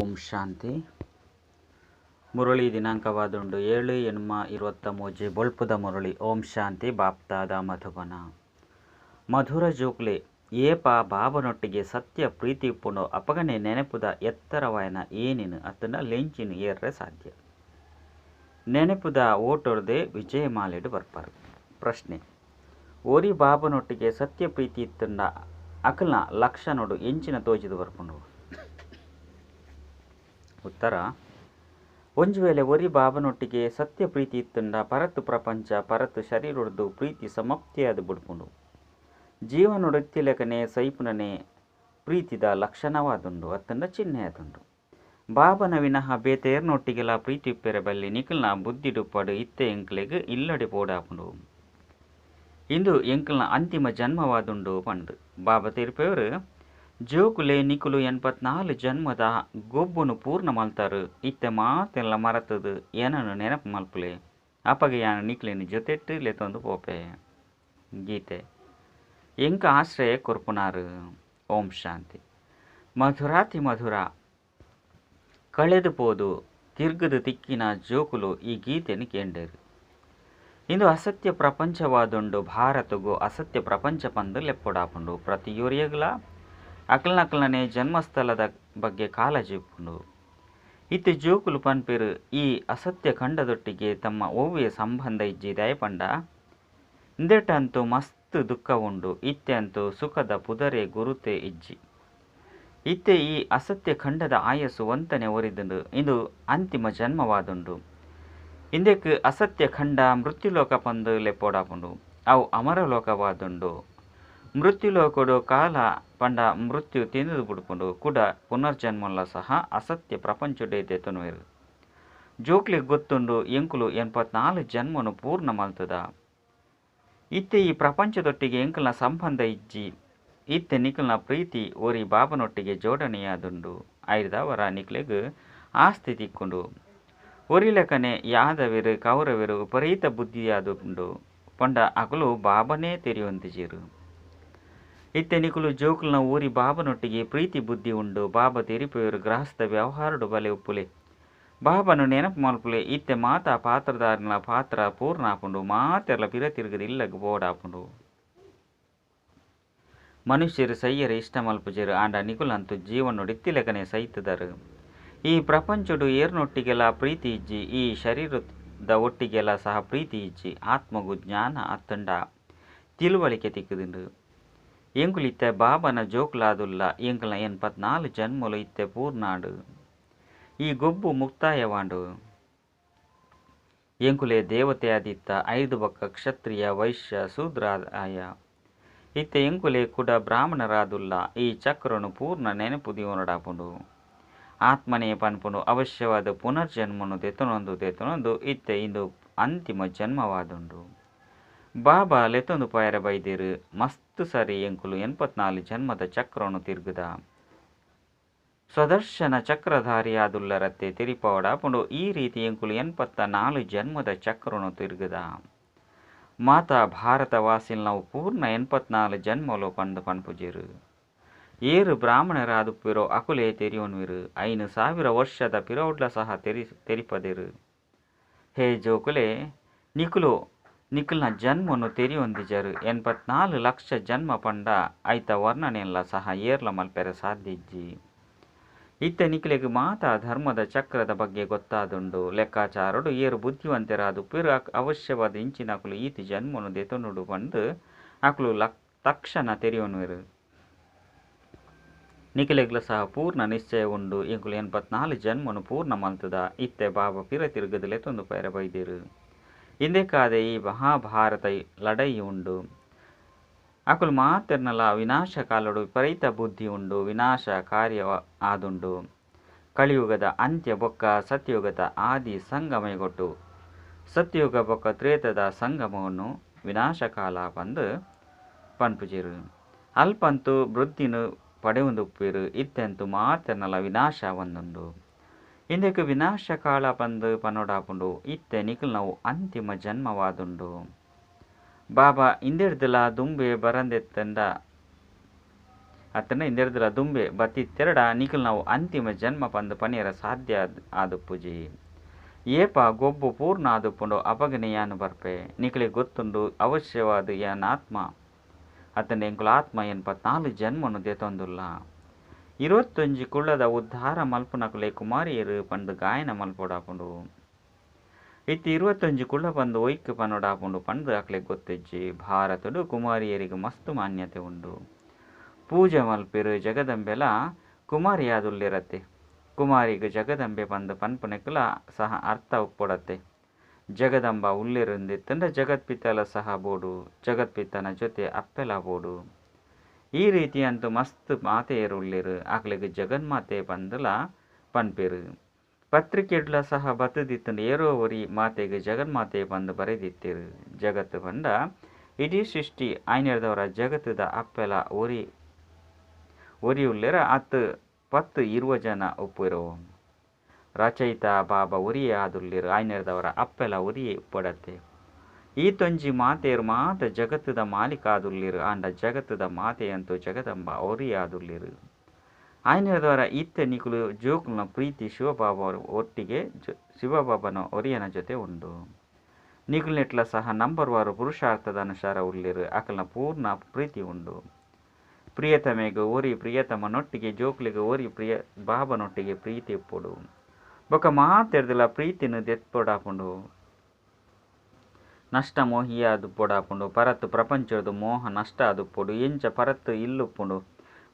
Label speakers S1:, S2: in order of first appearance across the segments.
S1: ಓಂ ಶಾಂತಿ. ಮುರಳಿ ದಿನಾಂಕವಾದುಂಡು 7/8/23 ಬೊಳ್ಪುದ ಮುರಳಿ. ಓಂ ಶಾಂತಿ. ಬಾಪ್ತಾದ ಮಧುಬನ. ಮಧುರ ಜೋಕ್ಲೆ ಏಪ ಬಾಬನೊಟ್ಟಿಗೆ ಸತ್ಯ ಪ್ರೀತಿ ಉಪ್ಪುಂಡು ಅಪಗನೆ ನೆನಪುದ ಎತ್ತರವಾಯನ ಏನಿನ ಅತ್ತಂಡ ಲೆಂಚಿನ ಏರ್ರೆ ಸಾಧ್ಯ. ನೆನಪುದ ಓಟೊರ್ದೆ ವಿಜಯಮಾಲೆಡು ಬರ್ಪಾರು. ಪ್ರಶ್ನೆ: ಓರಿ ಬಾಬನೊಟ್ಟಿಗೆ ಸತ್ಯ ಪ್ರೀತಿ ಇತ್ತಂಡ ಅಕಲ್ನ ಲಕ್ಷಣೋಡು ಎಂಚಿನ ತೋಜಿದು ಬರ್ಪುಂಡು? ಉತ್ತರ: ಒಂಜಿ ವೇಳೆ ಒರಿ ಬಾಬನೊಟ್ಟಿಗೆ ಸತ್ಯ ಪ್ರೀತಿ ಇತ್ತಂಡ ಪರತು ಪ್ರಪಂಚ ಪರತು ಶರೀರೊಡ್ದು ಪ್ರೀತಿ ಸಮಾಪ್ತಿಯಾದ ಬುಡ್ಪುಂಡು. ಜೀವನೊಡೊತ್ತಿಲೆಕನೆ ಸೈಪುನನೆ ಪ್ರೀತಿದ ಲಕ್ಷಣವಾದುಂಡು ಅತ್ತಂಡ ಚಿಹ್ನೆಯಾದುಂಡು. ಬಾಬನ ವಿನಃ ಬೇತೇರ್ನೊಟ್ಟಿಗೆಲ ಪ್ರೀತಿ ಉಪ್ಪೆರೆ ಬಲ್ಲಿ. ನಿಕಲ್ನ ಬುದ್ಧಿಡುಪ್ಪಡು ಇತ್ತೆ ಎಂಕ್ಲೆಗ್ ಇಲ್ಲಡೆ ಪೋಡಾಪುಂಡು, ಇಂದು ಎಂಕಲ್ನ ಅಂತಿಮ ಜನ್ಮವಾದುಂಡು ಪಂದು ಬಾಬಾ ತೀರ್ಪೆಯವರು. ಜೋಕುಲೆ ನಿಕುಲು 84 ಜನ್ಮದ ಗೊಬ್ಬುನು ಪೂರ್ಣ ಮಲ್ತಾರು. ಇತ್ತೆ ಮಾತೆಲ್ಲ ಮರತದು ಏನನ್ನು ನೆನಪು ಮಲ್ಪುಲೆ, ಅಪಗೆ ಯಾನು ನಿಕ್ಲೆನ ಜೊತೆಟ್ಟು ಲೆತ್ತೊಂದು ಪೋಪೆ. ಗೀತೆ ಎಂಕ ಆಶ್ರಯ ಕೊರ್ಪುನಾರು. ಓಂ ಶಾಂತಿ. ಮಧುರಾತಿ ಮಧುರ ಕಳೆದು ಪೋದು ತಿರ್ಗದು ತಿಕ್ಕಿನ ಜೋಕುಲು ಈ ಗೀತೆಯನ್ನು ಕೇಂಡೇರು. ಇಂದು ಅಸತ್ಯ ಪ್ರಪಂಚವಾದುಂಡು. ಭಾರತಗೂ ಅಸತ್ಯ ಪ್ರಪಂಚ ಪಂದು ಲೆಪ್ಪೊಡಾಪುಂಡು. ಪ್ರತಿಯೊರಿಯಗ್ಲ ಅಕಲ್ನಕಲ್ನೇ ಜನ್ಮಸ್ಥಳದ ಬಗ್ಗೆ ಕಾಳಜಿ ಉಪ್ಪುಂಡು. ಇತ್ತೆ ಜೋಕುಲು ಪನ್ಪೆರು ಈ ಅಸತ್ಯ ಖಂಡದೊಟ್ಟಿಗೆ ತಮ್ಮ ಒವ್ವೆ ಸಂಬಂಧ ಇಜ್ಜಿ. ದಯಪಂಡ ಇಂದೆಟಂತೂ ಮಸ್ತ್ ದುಃಖ ಉಂಡು, ಇತ್ತೆ ಅಂತೂ ಸುಖದ ಪುದರೆ ಗುರುತೆ ಇಜ್ಜಿ. ಇತ್ತೆ ಈ ಅಸತ್ಯ ಖಂಡದ ಆಯಸ್ಸು ಒಂತನೆ ಒರಿದುಂಡು. ಇಂದು ಅಂತಿಮ ಜನ್ಮವಾದುಂಡು. ಇಂದೆಕ್ ಅಸತ್ಯ ಖಂಡ ಮೃತ್ಯುಲೋಕ ಪಂದು ಲೆಪ್ಪೊಡಾಪುಂಡು. ಅವು ಅಮರಲೋಕವಾದುಂಡು. ಮೃತ್ಯುಲೋಕಡು ಕಾಲ ಪಂಡ ಮೃತ್ಯು ತಿಂದು ಬುಡ್ಪುಂಡು. ಕುಡ ಪುನರ್ಜನ್ಮಲ ಸಹ ಅಸತ್ಯ ಪ್ರಪಂಚಡೆ ದೆತೊನುವೆರು. ಜೋಕ್ಲೆಗ್ ಗೊತ್ತುಂಡು ಎಂಕುಲು 84 ಜನ್ಮನು ಪೂರ್ಣ ಮಲ್ತದ. ಇತ್ತೆ ಈ ಪ್ರಪಂಚದೊಟ್ಟಿಗೆ ಎಂಕಲ್ನ ಸಂಬಂಧ ಇಜ್ಜಿ. ಇತ್ತೆ ನಿಕಲ್ನ ಪ್ರೀತಿ ಒರಿ ಬಾಬನೊಟ್ಟಿಗೆ ಜೋಡಣೆಯಾದುಂಡು. ಐದಾವರ ನಿಕ್ಲೆಗ್ ಆಸ್ತಿ ತಿಕ್ಕೊಂಡು. ಒರಿಲೆಕನೆ ಯಾದವೆರು ಕೌರವೆರು ವಿಪರೀತ ಬುದ್ಧಿಯಾದುಂಡು ಪಂಡ ಅಕುಲು ಬಾಬನೇ ತೆರಿಯೊಂದಿಜೆರು. ಇತ್ತೆ ನಿಕುಲು ಜೋಕುಲ್ನ ಊರಿ ಬಾಬನೊಟ್ಟಿಗೆ ಪ್ರೀತಿ ಬುದ್ಧಿ ಉಂಡು. ಬಾಬಾ ತೆರಿಪೆಯರು ಗೃಹಸ್ಥ ವ್ಯವಹಾರಡು ಬಲೆ ಉಪ್ಪುಲೆ, ಬಾಬನು ನೆನಪು ಮಲ್ಪುಲೆ. ಇತ್ತೆ ಮಾತಾ ಪಾತ್ರಧಾರಿನ ಪಾತ್ರ ಪೂರ್ಣ ಆಪುಂಡು. ಮಾತೆರ್ಲ ಪಿರ ತಿರುಗದು ಇಲ್ಲಗ್ ಬೋಡಾಪುಂಡು. ಮನುಷ್ಯರು ಸೈಯರೆ ಇಷ್ಟ ಮಲ್ಪುಜೆರು. ಆಂಡ ನಿಕುಲಂತೂ ಜೀವನೊಡಿತ್ತಿಲೆಕನೆ ಸೈತದರು. ಈ ಪ್ರಪಂಚಡು ಏರ್ನೊಟ್ಟಿಗೆಲ ಪ್ರೀತಿ ಇಜ್ಜಿ, ಈ ಶರೀರದ ಒಟ್ಟಿಗೆಲ ಸಹ ಪ್ರೀತಿ ಇಜ್ಜಿ. ಆತ್ಮಗು ಜ್ಞಾನ ಅತ್ತಂಡ ತಿಳುವಳಿಕೆ ತಿಕ್ಕುದುಂಡು. ಎಂಕುಲು ಇತ್ತೆ ಬಾಬನ ಜೋಕುಲಾದುಲ್ಲ. ಎಂಕುಲ್ನ 84 ಜನ್ಮಲು ಇತ್ತೆ ಪೂರ್ಣಾಂಡು. ಈ ಗೊಬ್ಬು ಮುಕ್ತಾಯವಾಂಡು. ಎಂಕುಲೆ ದೇವತೆ ಆದಿತ್ತ 5 ಬೊಕ್ಕ ಕ್ಷತ್ರಿಯ ವೈಶ್ಯ ಶೂದ್ರಾಯ. ಇತ್ತೆ ಎಂಕುಲೆ ಕುಡ ಬ್ರಾಹ್ಮಣರಾದುಲ್ಲ. ಈ ಚಕ್ರನು ಪೂರ್ಣ ನೆನಪು ದಿವನಡಾಪುಂಡು. ಆತ್ಮನೇ ಪನ್ಪುಂಡು ಅವಶ್ಯವಾದ ಪುನರ್ಜನ್ಮನು ದೆತೊನೊಂದು ದೆತೊನೊಂದು ಇತ್ತೆ ಇಂದು ಅಂತಿಮ ಜನ್ಮವಾದುಂಡು. ಬಾಬಾ ಲೆತ್ತೊಂದು ಪಯರೆ ಬೈದೇರು. ಮಸ್ತ್ ಸರಿ ಎಂಕುಲು 84 ಜನ್ಮದ ಚಕ್ರನು ತಿರುಗುದ. ಸ್ವದರ್ಶನ ಚಕ್ರಧಾರಿಯಾದುಲ್ಲರತ್ತೆ ತಿರಿಪವಡಾಪುಂಡು. ಈ ರೀತಿ ಎಂಕುಲು 84 ಜನ್ಮದ ಚಕ್ರನು ತಿರುಗುದ. ಮಾತಾ ಭಾರತವಾಸಿಲ್ ನಾವು ಪೂರ್ಣ 84 ಜನ್ಮಲು ಪಂದು ಪನ್ಪುಜೆರು. ಏರು ಬ್ರಾಹ್ಮಣರಾದುಪ್ಪಿರೋ ಅಕುಲೇ ತೆರಿಯೊನ್ವಿರು. 5000 ವರ್ಷದ ಪಿರೌಡ್ಲ ಸಹ ತೆರಿಪದೆರು. ಹೇ ಜೋಕುಲೆ ನಿಕುಲು ನಿಕಲ್ನ ಜನ್ಮನು ತೆರಿಯೊಂದಿಜರು. 84 ಲಕ್ಷ ಜನ್ಮ ಪಂಡ ಐತ ವರ್ಣನೆಲ್ಲ ಸಹ ಏರ್ಲ ಮಲ್ಪೆರೆ ಸಾಧ್ಯ ಇಜ್ಜಿ. ಇತ್ತೆ ನಿಕಲೆಗ್ ಮಾತಾ ಧರ್ಮದ ಚಕ್ರದ ಬಗ್ಗೆ ಗೊತ್ತಾದುಂಡು. ಲೆಕ್ಕಾಚಾರಡು ಏರು ಬುದ್ಧಿವಂತರಾದುಪ್ಪಿರು ಅವಶ್ಯವಾದ ಇಂಚಿನ ಅಕುಲು ಈತಿ ಜನ್ಮನು ದೆತೊನುಡು ಪಂದು ಅಕುಲು ತಕ್ಷಣ ತೆರಿಯೊನ್ವಿರು. ನಿಕಲೆಗ್ಲ ಸಹ ಪೂರ್ಣ ನಿಶ್ಚಯ ಉಂಡು. ಎಂಕುಲು 84 ಜನ್ಮನು ಪೂರ್ಣ ಮಲ್ತದ. ಇತ್ತೆ ಬಾಬಾ ಪಿರ ತಿರುಗದು ಲೆತ್ತೊಂದು ಪಯರೆ ಬೈದೇರು. ಇಂದೆಕಾದೆ ಈ ಮಹಾಭಾರತ ಲಡೈ ಉಂಡು. ಅಕುಲು ಮಾತೆರ್ನಲ ವಿನಾಶ ಕಾಲಡು ವಿಪರೀತ ಬುದ್ಧಿ ಉಂಡು. ವಿನಾಶ ಕಾರ್ಯ ಆದುಂಡು. ಕಲಿಯುಗದ ಅಂತ್ಯ ಬೊಕ್ಕ ಸತ್ಯುಗದ ಆದಿ ಸಂಗಮಗೊಟ್ಟು ಸತ್ಯುಗ ಬೊಕ್ಕ ತ್ರೇತದ ಸಂಗಮವನ್ನು ವಿನಾಶಕಾಲ ಪಂದು ಪನ್ಪುಜೆರು. ಅಲ್ಪಂತು ವೃದ್ಧಿನು ಪಡೆಯುಂದುಪ್ಪೇರು. ಇತ್ತೆಂತು ಮಾತೆರ್ನಲ ವಿನಾಶ ಒಂದುಂಡು. ಇಂದಕ್ಕೆ ವಿನಾಶಕಾಲ ಪಂದು ಪನೊಡಾಪುಂಡು. ಇತ್ತೆ ನಿಕಲ್ನವು ಅಂತಿಮ ಜನ್ಮವಾದುಂಡು. ಬಾಬಾ ಇಂದೆಡ್ದಲ ದುಂಬೆ ಬರಂದೆತ್ತಂಡ ಅತ್ತಂಡ ಇಂದೆರ್ದಲ ದುಂಬೆ ಬತ್ತಿತ್ತೆರಡ ನಿಕುಲು ನಾವು ಅಂತಿಮ ಜನ್ಮ ಪಂದ್ ಪನಿಯರ ಸಾಧ್ಯ ಆದುಪ್ಪುಜಿ. ಏಪ ಗೊಬ್ಬು ಪೂರ್ಣ ಆದುಪ್ಪುಂಡು ಅಪಗನೆ ಯಾನ್ ಬರ್ಪೆ. ನಿಕುಲೆಗ್ ಗೊತ್ತುಂಡು ಅವಶ್ಯವಾದ ಯಾನ್ ಆತ್ಮ ಅತ್ತಂಡ ಎಂಕುಲು ಆತ್ಮ 84 ಜನ್ಮನು ದೆತೊಂದುಲ್ಲ. 21 ಕುಳದ ಉದ್ಧಾರ ಮಲ್ಪುನಕುಲೆ ಕುಮಾರಿಯರು ಪಂದ್ ಗಾಯನ ಮಲ್ಪೊಡಾಪುಂಡು. ಇತ್ತೆ 21 ಕುಳ ಪಂದ್ ಒಯ್ಕ್ ಪನೊಡಾಪುಂಡು ಪಂದ್ ಅಕ್ಲೆಗ್ ಗೊತ್ತಿಜ್ಜಿ. ಭಾರತಡು ಕುಮಾರಿಯರಿಗೆ ಮಸ್ತ್ ಮಾನ್ಯತೆ ಉಂಡು. ಪೂಜೆ ಮಲ್ಪೆರು ಜಗದಂಬೆಲ ಕುಮಾರಿಯಾದುಲ್ಲೆರತ್ತೆ. ಕುಮಾರಿಗ್ ಜಗದಂಬೆ ಪಂದ್ ಪನ್ಪುನೆಕ್ಲ ಸಹ ಅರ್ಥ ಉಪ್ಪೊಡತ್ತೆ. ಜಗದಂಬ ಉಲ್ಲೆರುಂದಿತ್ತಂಡ ಜಗತ್ಪಿತಲ ಸಹ ಬೋಡು, ಜಗತ್ಪಿತನ ಜೊತೆ ಅಪ್ಪೆಲ ಬೋಡು. ಈ ರೀತಿ ಅಂತೂ ಮಸ್ತ್ ಮಾತೆಯರು ಉಲ್ಲೆರು, ಅಕ್ಲೆಗ್ ಜಗನ್ಮಾತೆ ಪಂದಲ ಪನ್ಪೆರು. ಪತ್ರಿಕೆಡ್ಲ ಸಹ ಬತ್ತದಿತ್ತಂಡ ಏರೋ ಒರಿ ಮಾತೆಗ್ ಜಗನ್ಮಾತೆ ಪಂದ್ ಬರೆದಿತ್ತೆರು. ಜಗತ್ತು ಪಂಡ ಇಡೀ ಸೃಷ್ಟಿ ಆಯ್ನೆರ್ದವರ ಜಗತ್ತದ ಅಪ್ಪೆಲ ಒರಿ ಒರಿ ಉಲ್ಲೆರ ಅತ್ 10 20 ಜನ ಉಪ್ಪುರು. ರಚಯಿತ ಬಾಬಾ ಒರಿಯೇ ಆದುಲ್ಲೆರು, ಆಯ್ನೆರ್ದವರ ಅಪ್ಪೆಲ ಒರಿಯೇ ಉಪ್ಪಡತ್ತೆ. ಈತೊಂಜಿ ಮಾತೆಯರು ಮಾತ ಜಗತ್ತದ ಮಾಲೀಕ ಆದುಲ್ಲೆರು, ಆಂಡ ಜಗತ್ತದ ಮಾತೆಯಂತೂ ಜಗದಂಬ ಒರಿಯೇ ಆದುಲ್ಲೆರು. ಆಯ್ನೆರ್ದವರ ಇತ್ತೆ ನಿಕುಲು ಜೋಕುಲ್ನ ಪ್ರೀತಿ ಶಿವಬಾಬಾ ಒಟ್ಟಿಗೆ ಶಿವಬಾಬನ ಒರಿಯನ ಜೊತೆ ಉಂಡು. ನಿಕುಲ್ನೆಟ್ಲ ಸಹ ನಂಬರ್ ವಾರು ಪುರುಷಾರ್ಥದ ಅನುಸಾರ ಉಲ್ಲೆರು, ಅಕಲ್ನ ಪೂರ್ಣ ಪ್ರೀತಿ ಉಂಡು. ಪ್ರಿಯತಮೆಗ್ ಒರಿ ಪ್ರಿಯತಮನೊಟ್ಟಿಗೆ, ಜೋಕ್ಲೆಗ್ ಒರಿ ಪ್ರಿಯ ಬಾಬನೊಟ್ಟಿಗೆ ಪ್ರೀತಿ ಉಪ್ಪೊಡು. ಬೊಕ ಮಾತೆರ್ದಲ ಪ್ರೀತಿನ ದೆತ್ಪೊಡಾಪುಂಡು. ನಷ್ಟ ಮೋಹಿಯಾದುಪ್ಪೊಡಾಪುಂಡು. ಪರತ್ ಪ್ರಪಂಚದ ಮೋಹ ನಷ್ಟ ಆದುಪ್ಪೊಡು. ಎಂಚ ಪರತ್ ಇಲ್ಲುಪ್ಪುಂಡು.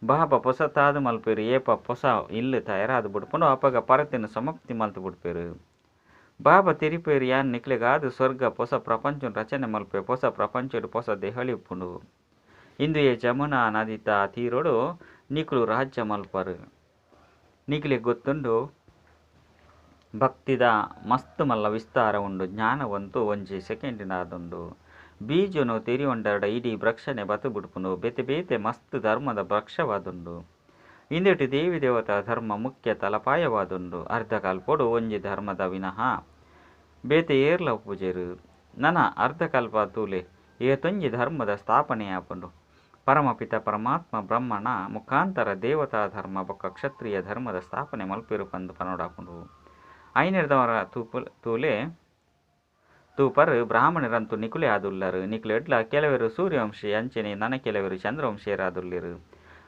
S1: ಬಾಬಾ ಪೊಸತಾದ್ ಮಲ್ಪೆರು, ಏಪ ಪೊಸ ಇಲ್ಲು ತಯಾರಾದ್ ಬುಡ್ಪುಂಡು ಅಪಗ ಪರತಿನ ಸಮಾಪ್ತಿ ಮಲ್ತು ಬುಡ್ಪೆರು. ಬಾಬಾ ತೆರಿಪೇರು ಯಾನ್ ನಿಕ್ಲೆಗಾದ್ ಸ್ವರ್ಗ ಪೊಸ ಪ್ರಪಂಚ ರಚನೆ ಮಲ್ಪೆ, ಪೊಸ ಪ್ರಪಂಚಡ್ ಪೊಸ ದೆಹಲಿ ಉಪ್ಪುಂಡು. ಇಂದುಯೇ ಜಮುನಾ ನದಿತ ತೀರೋಡು ನಿಕುಲು ರಾಜ್ಯ ಮಲ್ಪರು. ನಿಕ್ಲೆಗ್ ಗೊತ್ತುಂಡು ಭಕ್ತಿದ ಮಸ್ತ್ ಮಲ್ಲ ವಿಸ್ತಾರ ಉಂಡು. ಜ್ಞಾನವಂತೂ ಒಂಜಿ ಸೆಕೆಂಡಿನಾದುಂಡು. ಬೀಜನು ತೆರಿಯೊಂಡರಡ ಇಡೀ ವೃಕ್ಷನೆ ಬತ್ತು ಬಿಡ್ಪುಂಡು. ಬೇತೆ ಬೇತೆ ಮಸ್ತ್ ಧರ್ಮದ ವೃಕ್ಷವಾದುಂಡು. ಇಂದೆಟ್ ದೇವಿ ದೇವತಾ ಧರ್ಮ ಮುಖ್ಯ ತಲಪಾಯವಾದುಂಡು. ಅರ್ಧಕಲ್ಪೊಡು ಒಂಜಿ ಧರ್ಮದ ವಿನಃ ಬೇತೆ ಏರ್ಲ ಉಪ್ಪುಜೆರು. ನನ ಅರ್ಧಕಲ್ಪ ತೂಲೆ ಏತೊಂಜಿ ಧರ್ಮದ ಸ್ಥಾಪನೆಯಾಪುಂಡು. ಪರಮಪಿತ ಪರಮಾತ್ಮ ಬ್ರಹ್ಮಣ ಮುಖಾಂತರ ದೇವತಾ ಧರ್ಮ ಬೊಕ್ಕ ಕ್ಷತ್ರಿಯ ಧರ್ಮದ ಸ್ಥಾಪನೆ ಮಲ್ಪೆರು ಪಂದ್ ಪನೊಡಾಪುಂಡು. ಐನೆರ್ದವರ ತೂಲೆ ತೂಪರ್ ಬ್ರಾಹ್ಮಣರಂತೂ ನಿಕುಲೆ ಆದುಲ್ಲರು. ನಿಕುಲೆಡ್ಲ ಕೆಲವರು ಸೂರ್ಯವಂಶಿ ಅಂಚನೆ ನನ ಕೆಲವರು ಚಂದ್ರವಂಶೀಯರಾದುಲ್ಲೆರು.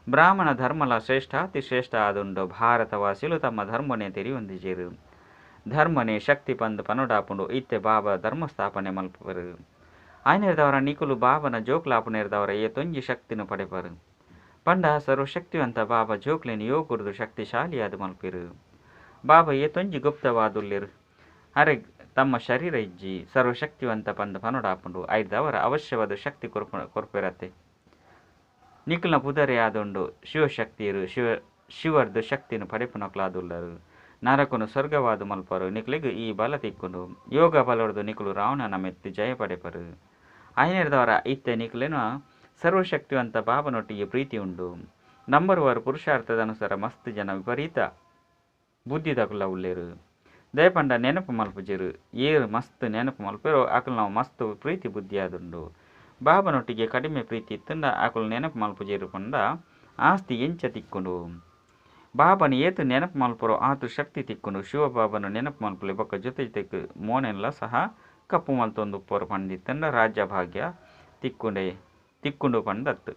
S1: ಬ್ರಾಹ್ಮಣ ಧರ್ಮಲ ಶ್ರೇಷ್ಠಾತಿ ಶ್ರೇಷ್ಠ ಆದುಂಡು. ಭಾರತವಾಸಿಲು ತಮ್ಮ ಧರ್ಮನೇ ತೆರಿಯೊಂದಿಜೆರು. ಧರ್ಮನೇ ಶಕ್ತಿ ಪಂದ್ ಪನೊಡಾಪುಂಡು. ಇತ್ತೆ ಬಾಬಾ ಧರ್ಮ ಸ್ಥಾಪನೆ ಮಲ್ಪೆರು. ಐನೆರ್ದವರ ನಿಕುಲು ಬಾಬನ ಜೋಕ್ಲಾಪುನೆರ್ದವರ ಏತೊಂಜಿ ಶಕ್ತಿನ ಪಡೆಪರು. ಪಂಡ ಸರ್ವಶಕ್ತಿವಂತ ಬಾಬಾ ಜೋಕ್ಲೆನ್ ಯೋಗುರ್ದು ಶಕ್ತಿಶಾಲಿಯಾದ ಮಲ್ಪೆರು. ಬಾಬಾ ಏತೊಂಜಿ ಗುಪ್ತವಾದುಲ್ಲೆರು. ಅರೆ ತಮ್ಮ ಶರೀರ ಇಜ್ಜಿ ಸರ್ವಶಕ್ತಿವಂತ ಪಂದ್ ಪನೊಡಾಪುಂಡು. ಐರ್ದವರ ಅವಶ್ಯವಾದ ಶಕ್ತಿ ಕೊರ್ಪೆರತ್ತೆ. ನಿಕುಲ್ನ ಪುದರೆ ಆದುಂಡು ಶಿವಶಕ್ತಿಯರು. ಶಿವರ್ದು ಶಕ್ತಿನ ಪಡೆಪುನಕ್ಲಾದುಲ್ಲರು. ನರಕನು ಸ್ವರ್ಗವಾದ ಮಲ್ಪರು. ನಿಕುಲೆಗ್ ಈ ಬಲ ತಿಕ್ಕುಂಡು. ಯೋಗ ಬಲೊರ್ದು ನಿಕುಲು ರಾವಣನ ಮೆತ್ತು ಜಯ ಪಡೆಪರು. ಐನೆರ್ದವರ ಇತ್ತೆ ನಿಕುಲೆನ ಸರ್ವಶಕ್ತಿವಂತ ಬಾಬನೊಟ್ಟಿಗೆ ಪ್ರೀತಿ ಉಂಡು. ನಂಬರ್ ವಾರು ಪುರುಷಾರ್ಥದ ಅನುಸಾರ ಮಸ್ತ್ ಜನ ವಿಪರೀತ ಬುದ್ಧಿದಕುಲ ಉಲ್ಲೆರು. ದಯಪಂಡ ನೆನಪು ಮಲ್ಪುಜೆರು. ಏರು ಮಸ್ತ್ ನೆನಪು ಮಲ್ಪೆರು ಅಕುಲು ನಾವು ಮಸ್ತ್ ಪ್ರೀತಿ ಬುದ್ಧಿಯಾದುಂಡು. ಬಾಬನೊಟ್ಟಿಗೆ ಕಡಿಮೆ ಪ್ರೀತಿ ಇತ್ತಂಡ ಅಕುಲು ನೆನಪು ಮಲ್ಪುಜೆರು ಪಂಡ ಆಸ್ತಿ ಎಂಚ ತಿಕ್ಕುಂಡು. ಬಾಬನ ಏತು ನೆನಪು ಮಲ್ಪರು ಆತು ಶಕ್ತಿ ತಿಕ್ಕುಂಡು. ಶಿವಬಾಬನ ನೆನಪು ಮಲ್ಪಲೆ ಬೊಕ್ಕ ಜೊತೆ ಜೊತೆಗೆ ಮೋನೆಲ್ಲ ಸಹ ಕಪ್ಪು ಮಲ್ತೊಂದು ಉಪ್ಪರು ಪಂಡಿತ್ತಂಡ ರಾಜ್ಯ ಭಾಗ್ಯ ತಿಕ್ಕುಂಡು ಪಂಡತ್ತು.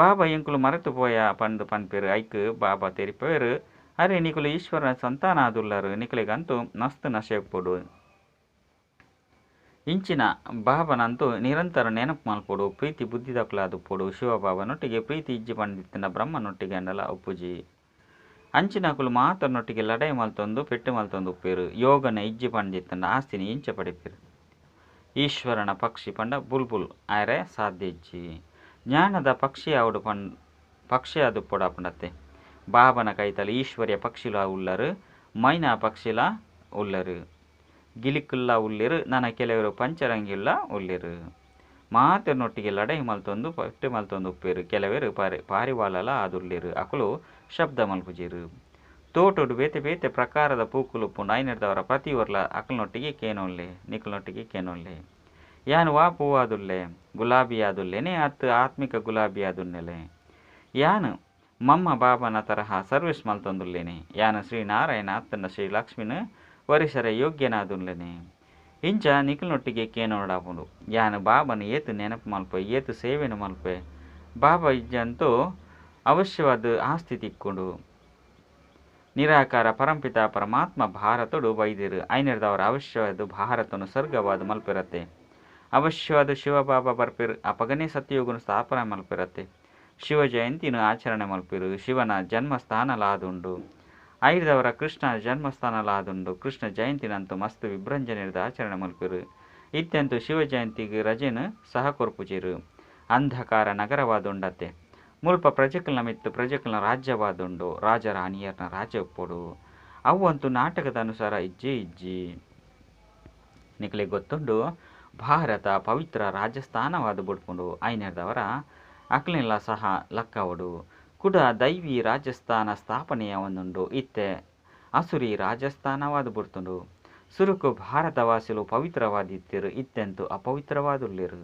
S1: ಬಾಬಾ ಎಂಕುಲು ಮರೆತು ಪೋಯ ಪಂದ್ ಪನ್ಪೆರು. ಐಕ್ ಬಾಬಾ ತೆರಿಪೇರು ಅರೆ ನಿಕುಲು ಈಶ್ವರನ ಸಂತಾನ ಆದುಲ್ಲರು. ನಿಕುಲೆಗಂತೂ ಮಸ್ತ್ ನಶೆ ಉಪ್ಪೊಡು. ಇಂಚಿನ ಬಾಬನಂತೂ ನಿರಂತರ ನೆನಪು ಮಲ್ಪೊಡು. ಪ್ರೀತಿ ಬುದ್ಧಿದಕುಲಾದುಪ್ಪೊಡು. ಶಿವಬಾಬನೊಟ್ಟಿಗೆ ಪ್ರೀತಿ ಇಜ್ಜಿ ಪಂಡಿತ್ತಂಡ ಬ್ರಹ್ಮನೊಟ್ಟಿಗೆ ಅಂಡಲ ಉಪ್ಪುಜಿ. ಅಂಚಿನಕುಲು ಮಾತನೊಟ್ಟಿಗೆ ಲಡಾಯಿ ಮಲ್ತೊಂದು ಪೆಟ್ಟು ಮಲ್ತೊಂದು ಉಪ್ಪೇರು. ಯೋಗನ ಇಜ್ಜಿ ಪಂಡಿತ್ತಂಡ ಆಸ್ತಿನ ಇಂಚ ಪಡೆಪೇರು. ಈಶ್ವರನ ಪಕ್ಷಿ ಪಂಡ ಬುಲ್ಬುಲ್ ಆರೆ ಸಾಧ್ಯ ಇಜ್ಜಿ. ಜ್ಞಾನದ ಪಕ್ಷಿ ಆವಡು ಪಕ್ಷಿ ಆದುಪ್ಪೊಡಾಪುಂಡತ್ತೆ. ಬಾಬನ ಕೈತಲ್ ಈಶ್ವರ್ಯ ಪಕ್ಷಿಲ ಉಲ್ಲರು, ಮೈನಾ ಪಕ್ಷಿಲ ಉಲ್ಲರು, ಗಿಲಿಕುಲ್ಲ ಉಲ್ಲೆರು, ನನ ಕೆಲವರು ಪಂಚರಂಗಿಲ್ಲ ಉಲ್ಲೆರು. ಮಾತನೊಟ್ಟಿಗೆ ಲಡಾಯಿ ಮಲ್ತೊಂದು ಪೆಟ್ಟು ಮಲ್ತೊಂದು ಉಪ್ಪೇರು. ಕೆಲವರು ಪಾರಿವಾಳಲ ಆದುಲ್ಲೆರು. ಅಕುಲು ಶಬ್ದ ಮಲ್ಪುಜೆರು. ತೋಟೊಡು ಬೇತೆ ಬೇತೆ ಪ್ರಕಾರದ ಪೂಕುಲು ಉಪ್ಪುಂಡು. ಐನೆರ್ದವರ ಪ್ರತಿ ಒರ್ಲ ಅಕಲ್ನೊಟ್ಟಿಗೆ ಕೇನೊಲ್ಲೆ, ನಿಕಲ್ನೊಟ್ಟಿಗೆ ಕೇನೊಲ್ಲೆ. ಯಾನ್ ವಾ ಪೂವಾದುಲ್ಲೆ, ಗುಲಾಬಿ ಆದುಲ್ಲೆನೆ ಅತ್ತು ಆತ್ಮಿಕ ಗುಲಾಬಿ ಆದುನ್ನೆಲೆ. ಯಾನ್ ಮಮ್ಮ ಬಾಬನ ತರಹ ಸರ್ವಿಸ್ ಮಲ್ತೊಂದುಲ್ಲೇನೆ. ಯಾನ ಶ್ರೀ ನಾರಾಯಣ ಅತ್ತನ ಶ್ರೀ ಲಕ್ಷ್ಮಿನ ವರಿಸರ ಯೋಗ್ಯನಾದುಲ್ಲೇನೆ. ಇಂಚ ನಿಕಲ್ನೊಟ್ಟಿಗೆ ಕೇನೋಡಾಪುಂಡು. ಯಾನ ಬಾಬನ ಏತು ನೆನಪು ಮಲ್ಪೆ, ಏತು ಸೇವೆನು ಮಲ್ಪೆ, ಬಾಬಾ ಇಜ್ಜಂತೂ ಅವಶ್ಯವಾದ ಆಸ್ತಿ ತಿಕ್ಕೊಂಡು. ನಿರಾಕಾರ ಪರಂಪಿತ ಪರಮಾತ್ಮ ಭಾರತಡು ಬೈದಿರು ಐನೆರ್ದವರ ಅವಶ್ಯವಾದ ಭಾರತನು ಸ್ವರ್ಗವಾದ ಮಲ್ಪಿರತ್ತೆ. ಅವಶ್ಯವಾದ ಶಿವಬಾಬಾ ಬರ್ಪಿರು, ಅಪಗನೇ ಸತ್ಯಯುಗನು ಸ್ಥಾಪನೆ ಮಲ್ಪಿರತ್ತೆ. ಶಿವ ಜಯಂತಿನ ಆಚರಣೆ ಮಲ್ಪಿರು, ಶಿವನ ಜನ್ಮಸ್ಥಾನಲಾದುಂಡು. ಐದವರ ಕೃಷ್ಣ ಜನ್ಮಸ್ಥಾನಲಾದುಂಡು. ಕೃಷ್ಣ ಜಯಂತಿನಂತೂ ಮಸ್ತ್ ವಿಭ್ರಂಜನೆದ ಆಚರಣೆ ಮಲ್ಪಿರು. ಇತ್ಯಂತೂ ಶಿವ ಜಯಂತಿಗೆ ರಜೆನು ಸಹ ಕೊರ್ಪುಜಿರು. ಅಂಧಕಾರ ನಗರವಾದುಂಡತ್ತೆ. ಮುಲ್ಪ ಪ್ರಜೆಕಲ್ನ ಮಿತ್ತು ಪ್ರಜೆಕಲ್ನ ರಾಜ್ಯವಾದುಂಡು. ರಾಜರಾಣಿಯರ್ನ ರಾಜ್ಯ ಒಪ್ಪೊಡು. ಅವಂತೂ ನಾಟಕದ ಅನುಸಾರ ಇಜ್ಜಿ ಇಜ್ಜಿ. ನಿಕಲೆ ಗೊತ್ತುಂಡು, ಭಾರತ ಪವಿತ್ರ ರಾಜಸ್ಥಾನವಾದ ಬುಡ್ಪುಂಡು. ಐನೆರ್ದವರ ಅಕ್ಲೆಲ್ಲ ಸಹ ಲಕ್ಕವಡು. ಕುಡ ದೈವಿ ರಾಜಸ್ಥಾನ ಸ್ಥಾಪನೆಯ ಒಂದುಂಡು. ಇತ್ತೆ ಅಸುರಿ ರಾಜಸ್ಥಾನವಾದ ಬುಡ್ತುಂಡು. ಸುರುಕು ಭಾರತವಾಸಿಲು ಪವಿತ್ರವಾದಿತ್ತಿರು, ಇತ್ತೆಂತು ಅಪವಿತ್ರವಾದುಲ್ಲೇರು.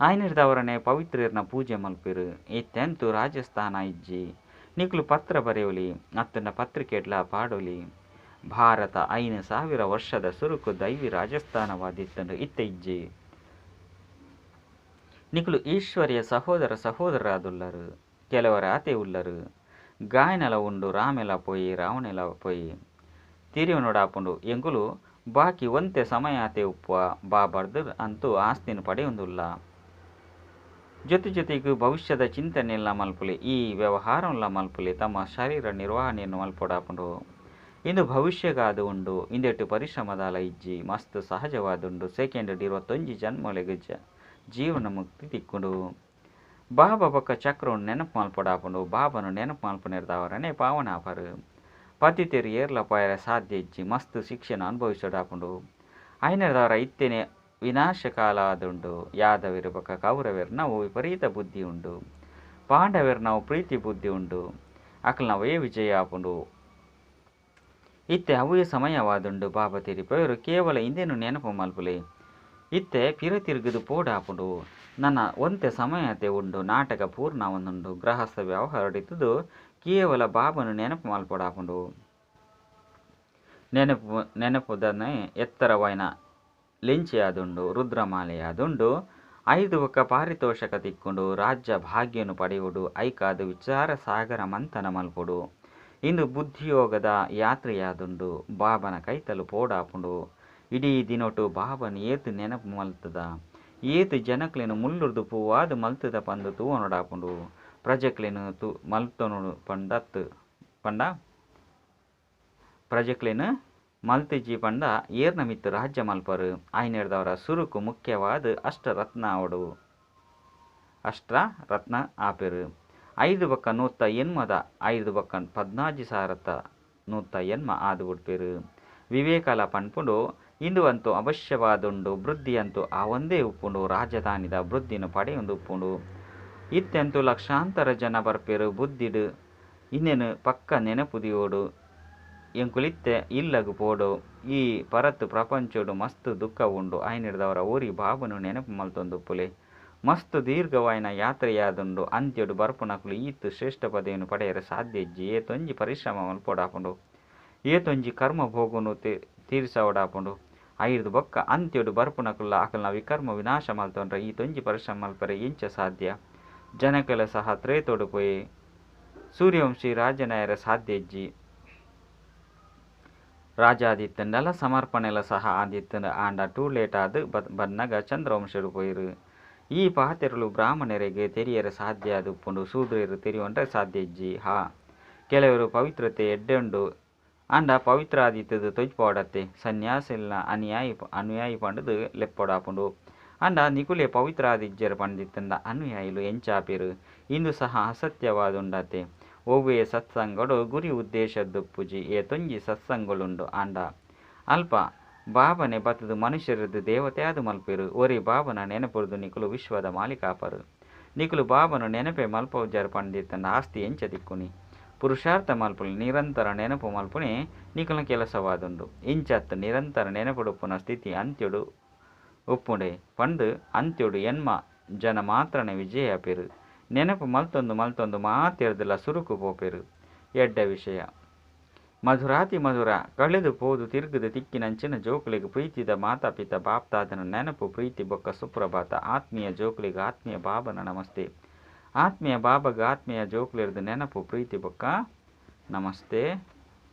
S1: ಆಯ್ನಿರ್ದವರನೆ ಪವಿತ್ರರ್ನ ಪೂಜೆ ಮಲ್ಪಿರು. ಇತ್ತೆಂತು ರಾಜಸ್ಥಾನ ಇಜ್ಜಿ. ನಿಕ್ಲು ಪತ್ರ ಬರೆಯೋಲಿ, ಅತ್ತನ ಪತ್ರಿಕೆಡ್ಲ ಪಾಡೋಲಿ. ಭಾರತ 5000 ವರ್ಷದ ಸುರುಕು ದೈವಿ ರಾಜಸ್ಥಾನವಾದಿತ್ತಂಡು, ಇತ್ತೆ ಇಜ್ಜಿ. ನಿಕ್ಲು ಈಶ್ವರ್ಯ ಸಹೋದರ ಸಹೋದರರಾದುಲ್ಲರು. ಕೆಲವರ ಆತೆ ಉಲ್ಲರು. ಗಾಯನಲ ಉಂಡು, ರಾಮೆಲ ಪೋಯಿ ರಾವಣೆಲ ಪೋಯಿ ತಿರಿಯನೋಡಾಪುಂಡು. ಎಂಗುಲು ಬಾಕಿ ಒಂತೆ ಸಮಯ ಆತೆ ಉಪ್ಪುವ ಬಾಬರ್ದು ಅಂತೂ ಆಸ್ತಿನ ಪಡೆಯೊಂದುಲ್ಲ. ಜೊತೆ ಜೊತೆಗೆ ಭವಿಷ್ಯದ ಚಿಂತನೆಲ್ಲ ಮಲ್ಪುಲಿ, ಈ ವ್ಯವಹಾರಲ್ಲ ಮಲ್ಪುಲಿ, ತಮ್ಮ ಶರೀರ ನಿರ್ವಹಣೆಯನ್ನು ಮಲ್ಪೊಡಾಪುಂಡು. ಇಂದು ಭವಿಷ್ಯಗಾದು ಉಂಡು. ಇಂದೆಟ್ಟು ಪರಿಶ್ರಮದಾಲ ಇಜ್ಜಿ, ಮಸ್ತ್ ಸಹಜವಾದುಂಡು. ಸೆಕೆಂಡ್ 21 ಜನ್ಮಲೆಗ್ ಜೀವನ ಮುಕ್ತಿ ತಿಕ್ಕೊಂಡು. ಬಾಬಾ ಬೊಕ್ಕ ಚಕ್ರವನ್ನು ನೆನಪು ಮಲ್ಪೊಡಾಪುಂಡು. ಬಾಬನು ನೆನಪು ಮಲ್ಪುನೆರ್ದವರನೆ ಪಾವನಾಪರು. ಪತಿತೆರು ಏರ್ಲ ಪಾಯರ ಸಾಧ್ಯ ಇಜ್ಜಿ, ಮಸ್ತ್ ಶಿಕ್ಷಣ ಅನುಭವಿಸೋಡಾಪುಂಡು. ಐನೆರ್ದವರ ಇತ್ತೇನೆ ವಿನಾಶಕಾಲ ಆದುಂಡು. ಯಾದವಿರು ಬೊಕ್ಕ ಕೌರವೆರ್ ನಾವು ವಿಪರೀತ ಬುದ್ಧಿ ಉಂಡು. ಪಾಂಡವೆರ್ ನಾವು ಪ್ರೀತಿ ಬುದ್ಧಿ ಉಂಡು. ಅಕಲ್ನವೇ ವಿಜಯ ಆಪುಂಡು. ಇತ್ತೆ ಅವೇ ಸಮಯವಾದುಂಡು. ಬಾಬಾ ತಿರಿಪವರು ಕೇವಲ ಇಂದೇನು ನೆನಪು ಮಲ್ಪುಲೆ. ಇತ್ತೆ ಪಿರ ತಿರುಗುದು ಪೋಡಾಪುಂಡು. ನನ್ನ ಒಂತೆ ಸಮಯತೆ ಉಂಡು. ನಾಟಕ ಪೂರ್ಣ ಒಂದುಂಡು. ಗೃಹಸ್ಥ ವ್ಯವಹಾರ ಕೇವಲ ಬಾಬನು ನೆನಪು ಮಲ್ಪೊಡಾಪುಂಡು. ನೆನಪುದನ್ನೇ ಎತ್ತರವಾಯಿನ ಲಿಂಚಿಯಾದುಂಡು, ರುದ್ರಮಾಲೆಯಾದುಂಡು. 5 ಒಕ್ಕ ಪಾರಿತೋಷಕ ತಿಕ್ಕೊಂಡು ರಾಜ್ಯ ಭಾಗ್ಯನು ಪಡೆಯುವುದು. ಐಕಾದು ವಿಚಾರ ಸಾಗರ ಮಂಥನ ಮಲ್ಪೊಡು. ಇಂದು ಬುದ್ಧಿಯೋಗದ ಯಾತ್ರೆಯಾದುಂಡು. ಬಾಬನ ಕೈತಲು ಪೋಡಾಪುಂಡು. ಇಡೀ ದಿನೊಟು ಬಾಬನ ಏತು ನೆನಪು ಮಲ್ತದ, ಏತು ಜನಕ್ಲೆನು ಮುಳ್ಳುರ್ದು ಪೂವಾದ ಮಲ್ತದ ಪಂದು ತೂವನೊಡಾಪುಂಡು. ಪ್ರಜೆಕ್ಲೆನು ತು ಮಲ್ತೊನೊಡು ಪಂಡತ್ತು ಪಂಡ ಪ್ರಜೆಕ್ಲೆನು ಮಲ್ತಿಜಿ ಪಂಡ ಏರ್ನ ಮಿತ್ತು ರಾಜ್ಯ ಮಲ್ಪರು. ಐನೆರ್ದವರ ಸುರುಕು ಮುಖ್ಯವಾದ ಅಷ್ಟರತ್ನ ಅವಡು. ಅಷ್ಟರತ್ನ ಆಪೆರು. 5 ಬಕ್ಕ 180, 5 ಬಕ್ಕ 14,180 ಆದು ಬಿಡ್ಪೇರು. ವಿವೇಕಲ ಪನ್ಪುಂಡು. ಇಂದು ಅಂತೂ ಅವಶ್ಯವಾದುಂಡು. ವೃದ್ಧಿ ಅಂತೂ ಆ ಒಂದೇ ಉಪ್ಪುಂಡು. ರಾಜಧಾನಿದ ವೃದ್ಧಿನ ಪಡೆಯೊಂದು ಉಪ್ಪುಂಡು. ಇತ್ತೆಂತೂ ಲಕ್ಷಾಂತರ ಜನ ಬರ್ಪೇರು. ಬುದ್ಧಿಡು ಇನ್ನೇನು ಪಕ್ಕ ನೆನಪುದಿಯೋಡು. ಎಂಕುಲಿತ್ತೆ ಇಲ್ಲಗು ಪೋಡು. ಈ ಪರತ್ತು ಪ್ರಪಂಚೋಡು ಮಸ್ತ್ ದುಃಖ ಉಂಡು. ಐನಿರ್ದವರ ಊರಿ ಬಾಬನು ನೆನಪು ಮಲ್ತೊಂದುಪ್ಪುಲೆ. ಮಸ್ತ್ ದೀರ್ಘವಾಯಿನ ಯಾತ್ರೆಯಾದುಂಡು. ಅಂತ್ಯಡು ಬರ್ಪುನಕುಲು ಈತ್ ಶ್ರೇಷ್ಠ ಪದವಿಯನ್ನು ಪಡೆಯರೆ ಸಾಧ್ಯ ಇಜ್ಜಿ. ಏತೊಂಜಿ ಪರಿಶ್ರಮ ಮಲ್ಪೊಡಾಪುಂಡು. ಏತೊಂಜಿ ಕರ್ಮ ಭೋಗನು ತೀರಿಸವಡಾಪುಂಡು. ಐದು ಬೊಕ್ಕ ಅಂತ್ಯಡು ಬರ್ಪುನಕುಲ್ಲ ಅಕಲ್ನ ವಿಕರ್ಮ ವಿನಾಶ ಮಲ್ತೊಂಡ್ರೆ ಈ ತೊಂಜಿ ಪರಿಶ್ರಮ ಮಲ್ಪರೆ ಇಂಚ ಸಾಧ್ಯ. ಜನಕೆಲ ಸಹ ತ್ರೇತೋಡು ಪೋಯಿ ಸೂರ್ಯವಂಶಿ ರಾಜನಾಯರ ಸಾಧ್ಯ ಇಜ್ಜಿ. ರಾಜಾದಿತ್ತಂಡಲ ಸಮರ್ಪಣೆಲ ಸಹ ಆದಿತ್ತಂಡ ಆಂಡ ಟೂ ಲೇಟ್ ಆದ್ ಬನ್ನಗ ಚಂದ್ರವಂಶರು ಪೋಯಿರು. ಈ ಪಾತೆರಲು ಬ್ರಾಹ್ಮಣರಿಗೆ ತೆರಿಯರೆ ಸಾಧ್ಯ ಆದುಪ್ಪುಂಡು. ಶೂದ್ರರು ತೆರಿಯೊಂಡ್ರೆ ಸಾಧ್ಯ ಇಜ್ಜಿ. ಹಾ, ಕೆಲವರು ಪವಿತ್ರತೆ ಎಡ್ಡೆ ಉಂಡು. ಆಂಡ ಪವಿತ್ರ ಆದಿತ್ತದು ತೊಜ್ಪೋಡತ್ತೆ. ಸನ್ಯಾಸಿಲ್ನ ಅನುಯಾಯಿ ಪಂಡದು ಲೆಪ್ಪೊಡಾಪುಂಡು. ಆಂಡ ನಿಕುಲೆ ಪವಿತ್ರ ಆದಿಜ್ಜರು ಪಂಡಿತ್ತಂಡ ಅನುಯಾಯಿಲು ಎಂಚಾಪಿರು. ಇಂದು ಸಹ ಅಸತ್ಯವಾದುಂಡತೆ. ಒವ್ವೇ ಸತ್ಸಂಗಡು ಗುರಿ ಉದ್ದೇಶದ್ದು ಏತೊಂಜಿ ಸತ್ಸಂಗಳುಂಡು. ಆಂಡ ಅಲ್ಪ ಬಾಬನೆ ಬತ್ತದು ಮನುಷ್ಯರದ್ದು ದೇವತೆ ಆದು ಮಲ್ಪೇರು. ಒರಿ ಬಾಬನ ನೆನಪುರ್ದು ನಿಕುಲು ವಿಶ್ವದ ಮಾಲೀಕಾಪರು. ನಿಕುಲು ಬಾಬನು ನೆನಪೆ ಮಲ್ಪೋಜಾರು ಪಂಡಿತ್ತಂಡ ಆಸ್ತಿ ಎಂಚ ದಿಕ್ಕುನಿ. ಪುರುಷಾರ್ಥ ಮಲ್ಪುನಿ ನಿರಂತರ ನೆನಪು ಮಲ್ಪುನಿ ನಿಕುಲ ಕೆಲಸವಾದುಂಡು. ಇಂಚತ್ತು ನಿರಂತರ ನೆನಪುಡುಪ್ಪುನ ಸ್ಥಿತಿ ಅಂತ್ಯಡು ಉಪ್ಪುಂಡೆ ಪಂಡು ಅಂತ್ಯಡು ಎನ್ಮ ಜನ ಮಾತ್ರನೆ ವಿಜಯ ಪೇರು. ನೆನಪು ಮಲ್ತೊಂದು ಮಲ್ತೊಂದು ಮಾತೆರ್ದಲ ಸುರುಕು ಪೋಪೆರ್. ಎಡ್ಡೆ ವಿಷಯ. ಮಧುರಾತಿ ಮಧುರ ಕಳೆದು ಪೋದು ತಿರ್ಗದ ತಿಕ್ಕಿನಂಚಿನ ಜೋಕುಲೆಗ್ ಪ್ರೀತಿದ ಮಾತಾ ಪಿತ ಬಾಪ್ತಾದನ ನೆನಪು ಪ್ರೀತಿ ಬೊಕ್ಕ ಸುಪ್ರಭಾತ. ಆತ್ಮೀಯ ಜೋಕುಲೆಗ್ ಆತ್ಮೀಯ ಬಾಬನ ನಮಸ್ತೆ. ಆತ್ಮೀಯ ಬಾಬಗ್ ಆತ್ಮೀಯ ಜೋಕುಲೆರ್ದ್ ನೆನಪು ಪ್ರೀತಿ ಬೊಕ್ಕ ನಮಸ್ತೆ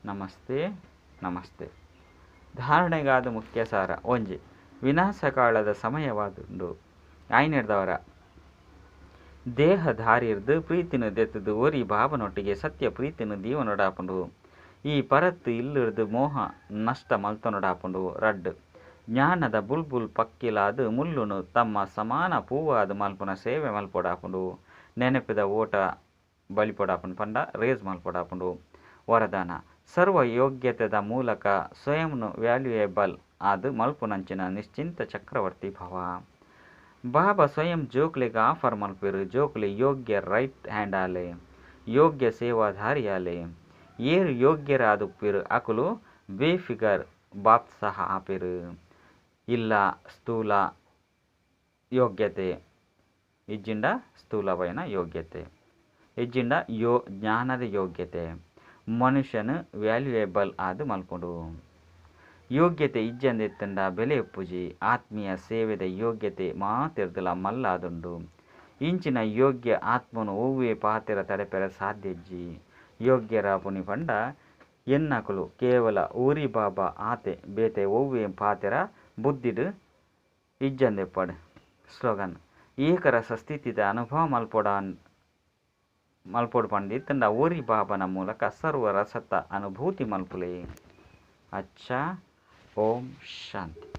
S1: ನಮಸ್ತೆ ನಮಸ್ತೆ. ಧಾರಣೆಗಾದ ಮುಖ್ಯ ಸಾರ. ಒಂಜಿ ವಿನಾಶಕಾಳದ ಸಮಯವಾದುಂಡು. ಆಯ್ನೆಡ್ದವರ ದೇಹಧಾರಿರ್ದ್ ಪ್ರೀತಿನ ದೆತ್ತದು ಒರಿ ಬಾಬನೊಟ್ಟಿಗೆ ಸತ್ಯ ಪ್ರೀತಿನ ದೀವನೊಡಾಪುಂಡು. ಈ ಪರತ್ ಇಲ್ಲುರ್ದು ಮೋಹ ನಷ್ಟ ಮಲ್ತೊನೊಡಾಪುಂಡು. ರಡ್ಡ್. ಜ್ಞಾನದ ಬುಲ್ಬುಲ್ ಪಕ್ಕಿಲಾದ್ ಮುಲ್ಲುನು ತಮ್ಮ ಸಮಾನ ಪೂವಾದ್ ಮಲ್ಪುನ ಸೇವೆ ಮಲ್ಪೊಡಾಪುಂಡು. ನೆನಪಿದ ಓಟ ಬಲಿಪೊಡಾಪುಂಡು ಪಂಡ ರೇಸ್ ಮಲ್ಪೊಡಾಪುಂಡು. ವರದಾನ, ಸರ್ವ ಯೋಗ್ಯತೆದ ಮೂಲಕ ಸ್ವಯಂನು ವ್ಯಾಲ್ಯುಯೇಬಲ್ ಆದ್ ಮಲ್ಪುನಂಚಿನ ನಿಶ್ಚಿಂತ ಚಕ್ರವರ್ತಿ ಭವ. ಬಾಬಾ ಸ್ವಯಂ ಜೋಕ್ಲೆಗ್ ಆಫರ್ ಮಲ್ಪುವೆರ್, ಜೋಕುಲೆ ಯೋಗ್ಯ ರೈಟ್ ಹ್ಯಾಂಡ್ ಆಲೆ, ಯೋಗ್ಯ ಸೇವಾಧಾರಿ ಆಲೆ. ಏರ್ ಯೋಗ್ಯರಾದುಪ್ಪೆರ್ ಅಕುಲು ಬೇಫಿಗರ್ ಬಾದ್ಶಾ ಆಪೆರ್. ಇಲ್ಲ ಸ್ಥೂಲ ಯೋಗ್ಯತೆ ಇಜ್ಜಿಂಡ ಸ್ಥೂಲವೈನ ಯೋಗ್ಯತೆ ಇಜ್ಜಿಂಡ ಜ್ಞಾನದ ಯೋಗ್ಯತೆ ಮನುಷ್ಯನ ವ್ಯಾಲ್ಯುಯೇಬಲ್ ಆದ್ ಮಲ್ಪುಂಡು. ಯೋಗ್ಯತೆ ಇಜ್ಜಂದಿತ್ತಂಡ ಬೆಲೆ ಉಪ್ಪುಜಿ. ಆತ್ಮೀಯ ಸೇವೆದ ಯೋಗ್ಯತೆ ಮಾತೆರ್ದಲ ಮಲ್ಲಾದುಂಡು. ಇಂಚಿನ ಯೋಗ್ಯ ಆತ್ಮನು ಒವ್ವೇ ಪಾತೆರ ತಡೆಪೆರೆ ಸಾಧ್ಯ ಇಜ್ಜಿ. ಯೋಗ್ಯರಾಪುನಿ ಪಂಡ ಎನ್ನಕುಲು ಕೇವಲ ಊರಿ ಬಾಬಾ ಆತೆ, ಬೇತೆ ಒವ್ವೇ ಪಾತೆರ ಬುದ್ಧಿಡ್ ಇಜ್ಜಂದೆಪ್ಪಡ್. ಸ್ಲೋಗನ್, ಏಕರಸ ಸ್ಥಿತಿದ ಅನುಭವ ಮಲ್ಪೊಡು ಪಂದಿತ್ತಂಡ ಒರಿ ಬಾಬನ ಮೂಲಕ ಸರ್ವ ರಸತ ಅನುಭೂತಿ ಮಲ್ಪುಲೆ. ಅಚ್ಚಾ, ಓಂ ಶಾಂತಿ.